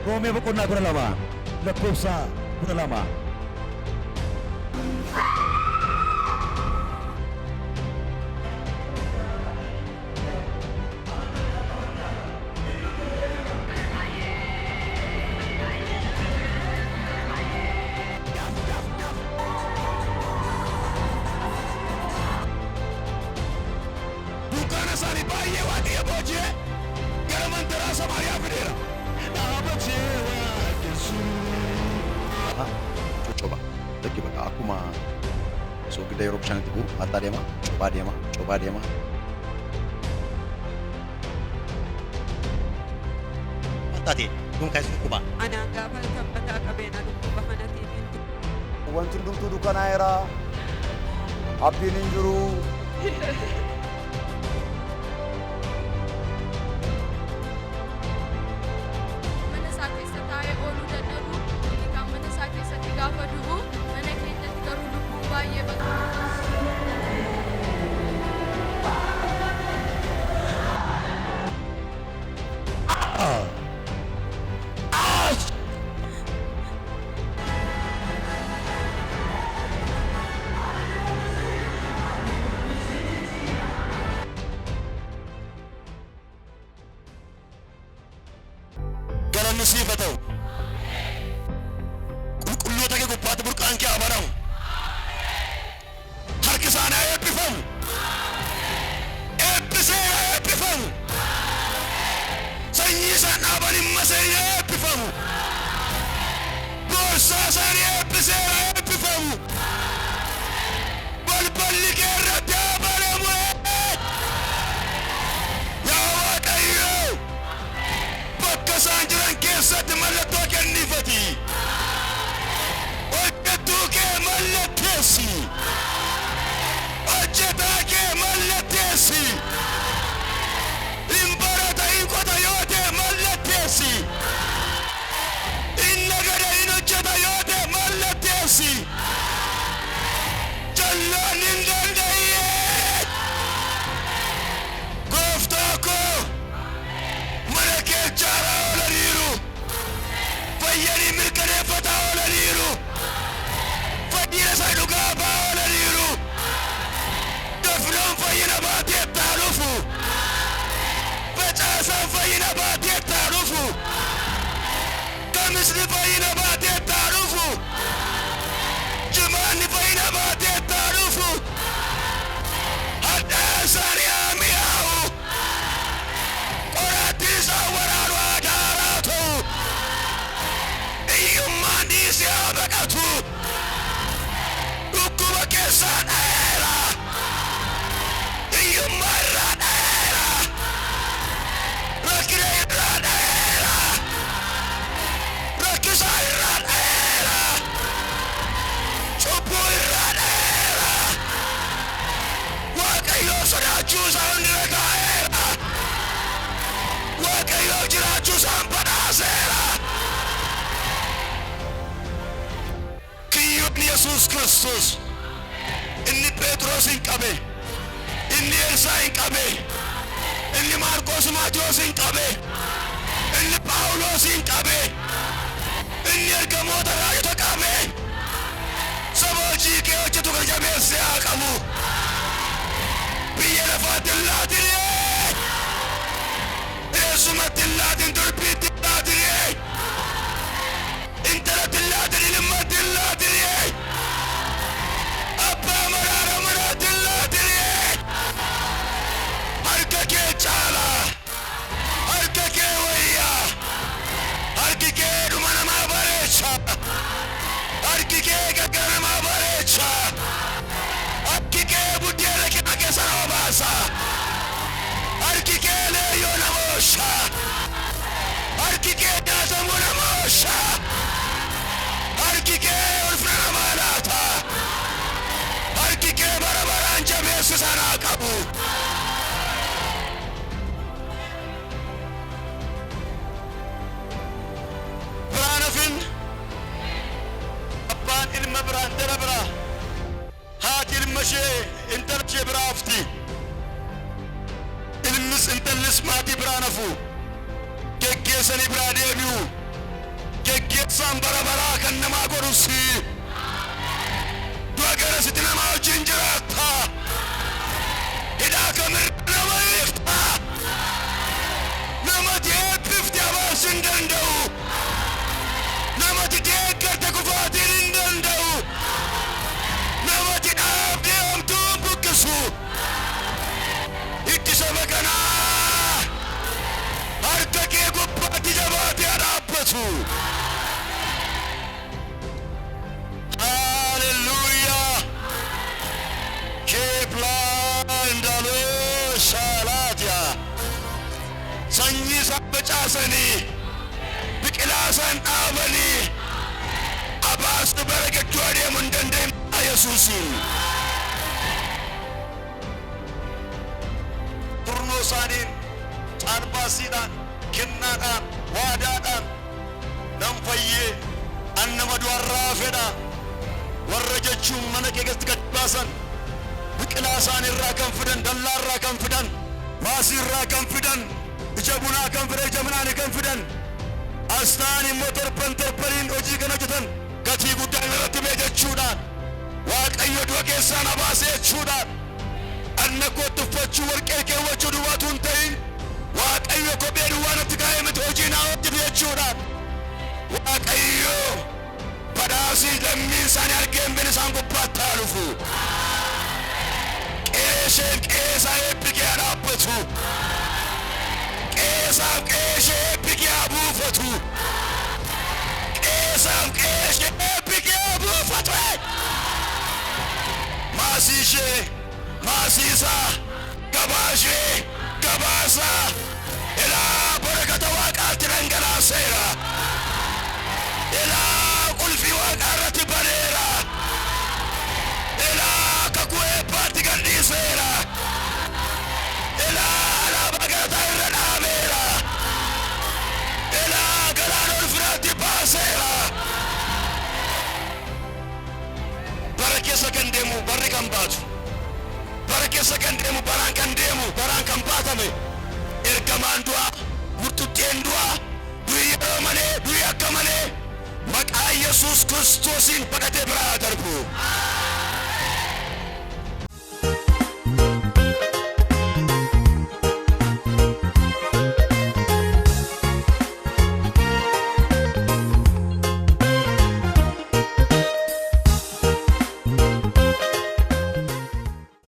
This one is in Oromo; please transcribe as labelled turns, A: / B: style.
A: Roomee boqonnaa 12 lakkoofsa 12.
B: Dunkaana isaanii baay'ee Waaqayyo booji'ee gara mandaraa Samaariyaa fideera. Dhaabatee waaqessu.
C: Coccoba. Lakki bakka akkuma soogidda yeroo bishaanitti bu'u maal deema? Cobaa deema, cobaa deema.
D: Maal taate dhuunfaa isa dhukkuba.
E: Anaan gaafa sanbataa qabeen dhukkuba kana tiiviin
F: Wanti hundumtuu dukkanaa'eera. Abdiin hin jiru.
G: Mana isaa keessa taa'ee ooluu dadhabu, inni kaan mana isaa keessatti gaafa du'u, mana keenyatti garuu lubbuun baay'ee bakka.
B: Galanni siif haa ta'u. Qulqulloota kee gubbaatti burqaan kee haa banamu. Harki isaanii haa eebbifamu. Eebbisee haa eebbifamu. Sanyii isaan dhaaban hin maseenii haa eebbifamu. Boorsaa isaanii eebbisee haa eebbifamu. Balballi kee irratti haa banamu. Yaa Waaqayyo, bakka isaan jiran keessatti mallattoo kenniifati. Hojjettuu kee mallatteessi. Hojjetaa kee mallatteessi. Hin barata, hin qota yoo ta'e mallatteessi. Hin nagada, hin hojjeta yoo ta'e mallatteessi. Jallaan hin danda'ie. Gooftaa koo, mana kee ijaaraa oolaniiru. Fayyanii mirkaneeffataa oolaniiru. Fayyina isaa dhugaa ba'aa oolaniiru. Dafnoon fayyina baatee taa dhufu. Facaasaan fayyina baatee taa dhufu. Kamisni fayyina baatee taa dhufu. Jimaanni fayyina baatee taa dhufu. Hadhaa isaanii haa mi'aawu. Qoraattii isaan waraanu haa daaraa ta'u. Hiyyummaan dhiisee haa baqatu. Dhukkuba keessaa dha'eera. Hiyyummaa irraa dha'eera. Rakkina irraa dha'eera. Rakkisaa irraa dha'eera. Cubbuu irraa dha'eera. Waaqayyoo sodaachuu isaa hundira kaa'eera. Waaqayyoo jiraachuu isaan badhaaseera. Kiyyoon Yesuus Kiristoos inni Phexrosin qabe, inni Elsaayin qabe, inni Maarqos Maatiyoosin qabe, inni Phaawulosin qabe, inni ergamoota raajota qabe, saba hojii kee hojjetu kana jabeessee haa qabu. Biyya lafaatti hin laatinee, eessumatti hin laatin, durbiitti hin laatinee, intalatti hin laatin, ilmatti hin laatinee, abbaa maraara manaatti hin laatinee. Harka kee caalaa, harka kee wayyaa, harki kee dhuma namaa bareecha, harki kee gaggara namaa bareecha, harki kee buddeena kee keessa nama baasa, harki kee leeyyoo nama oolcha, harki kee nyaatamuu nama oolcha, harki kee ulfina namaa laata, harki kee bara baraan jabeessu sanaa qabu. Biraan hafin, abbaan ilma biraa, intala biraa, haati ilma ishee, intala ishee biraa hafti. Ilmis intallis maatii biraan hafu. Geggeessanii biraa deebi'u. Geggeessaan bara baraa kan namaa godhu si. Du'a garasitti namaa wajjin jiraatta. Hidhaa kamirra nama hiikta. Namati eebbifte abaarsi hin danda'u. Namati deeggarte kufaatiin hin danda'u. Namati dhaabdee homtuu hin buqqisu. Itti saba kanaa harka kee gubbaatti jabaatee haa dhaabbatu. Hallelujah. Keeplaandaloo shaalaatiya. Sanyii isaan facaasanii, biqilaa isaan dhaabanii, abaarsi bara gidduu adeemuu hin dandeenye Yesuusiin. Turnoo isaaniin, caalbaasiidhaan, kennaadhaan, waadaadhaan nan fayyee an nama du'arraa fedha warra jechuun mana kee keessatti gad baasan, biqilaa isaanii irraa kan fidan, dallaa irraa kan fidan, maasii irraa kan fidan, ija bunaa kan fidan, ija midhaanii kan fidan, as ta'an immoo torban torbaniin hojii kan hojjetan, gatii guddaan irratti mee jechuudhaan, Waaqayyo du'a keessaa na baase jechuudhaan, anna kootti uffachuu, warqee keewwachuu duwwaatu hin ta'in, Waaqayyo kophee duwwaa natti kaa'ee miti, hojii naa hojjete jechuudhaan, Waaqayyo badhaasii lammiin isaanii argee hin beekne isaan gubbaatti haa dhufu. Qe'ee qe'ee isaa eebbi kee haa dhaabbatu. Qe'ee isaaf qe'ee ishee eebbi kee haa buufatu. Qe'ee isaaf qe'ee ishee eebbi kee haa buufatu. Maasii ishee, maasii isaa, gabaa ishee, gabaa isaa, ilaa barakata Waaqaatti dhangalaaseera. Ilaa qulfii Waaqaa irratti baneera. Ilaa kakuu eebbaatti gadhiiseera. Ilaa alaabaa galataa irra dhaabeera. Ilaa galaana ulfinaatti baaseera. Bara keessa kan deemu, barri kan baatu. Bara keessa kan deemu, baraan kan deemu, baraan kan baatame. Ergamaan du'aa, burtuttee du'aa, du'i yeroo malee, du'i akka malee, maqaa Yesuus Kiristoosiin baqatee biraa darbu.